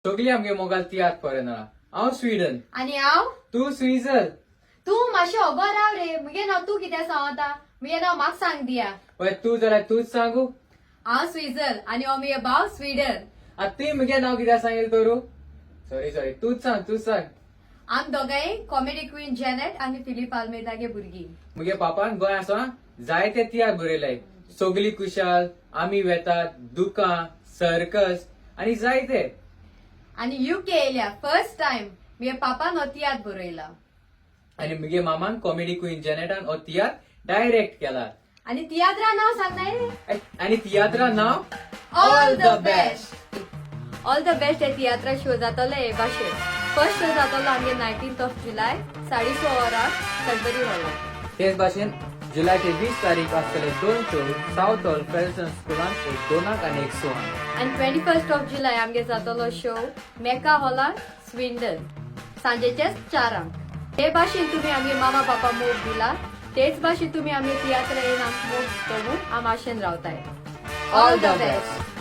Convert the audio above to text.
सगळी आमगे मोगाल तियात्र फॉरेनरा. हांव स्विडन. आनी हांव. तूं स्विझर. तूं मातशें खबर राव रे. मुगे नांव तूं कित्याक सांगता? मुगे नांव म्हाका सांग दिया. पळय, तूं जाल्यार तूंच सांगू. हांव स्विझर आनी हो मुगे भाव स्विडन. आतां तुवें मुगे नांव कित्याक सांगेल तरू? सॉरी सॉरी, तूंच सांग, तूंच सांग. आम दोगांय कॉमेडी क्वीन जेनेट आनी फिलीप आल्मेदागे भुरगीं. मुगे पापान गोंय आसा जायते तियात्र बरयले. सगली कुशाल, आमी वेतात, दुकां, सर्कस आनी जायते. आनी युके येयल्या फर्स्ट टायम मुगे पापान हो तियात्र बरयला. आनी मुगे मामान कॉमेडी क्वीन जेनेटान हो तियात्र डायरेक्ट केला. आनी तियात्रा नांव सांगनाय रे. आनी तियात्रा नांव All the best. All the best हे तियात्रा शो जातलो हे भाशेन. फर्स्ट शो जातलो आमगे 19 ऑफ जुलय 6:30 वरां सडबरी हॉलान. तेच भाशेन जुलयाचे 20 तारीख आसतले दोन शो सावथ हॉल फेल्सन स्कुलान, एक 2 आनी एक 6 आंक. आनी 21 ऑफ जुलय आमगे जातलो शो मेका हॉलान स्विंडन सांजेचे 4 आंक. हे भाशेन तुमी आमगे मामा बापा मोग दिला, तेच भाशेन तुमी आमगे तियात्र येवन आमकां मोग दितो म्हूण आम आशेन रावताय. All the best.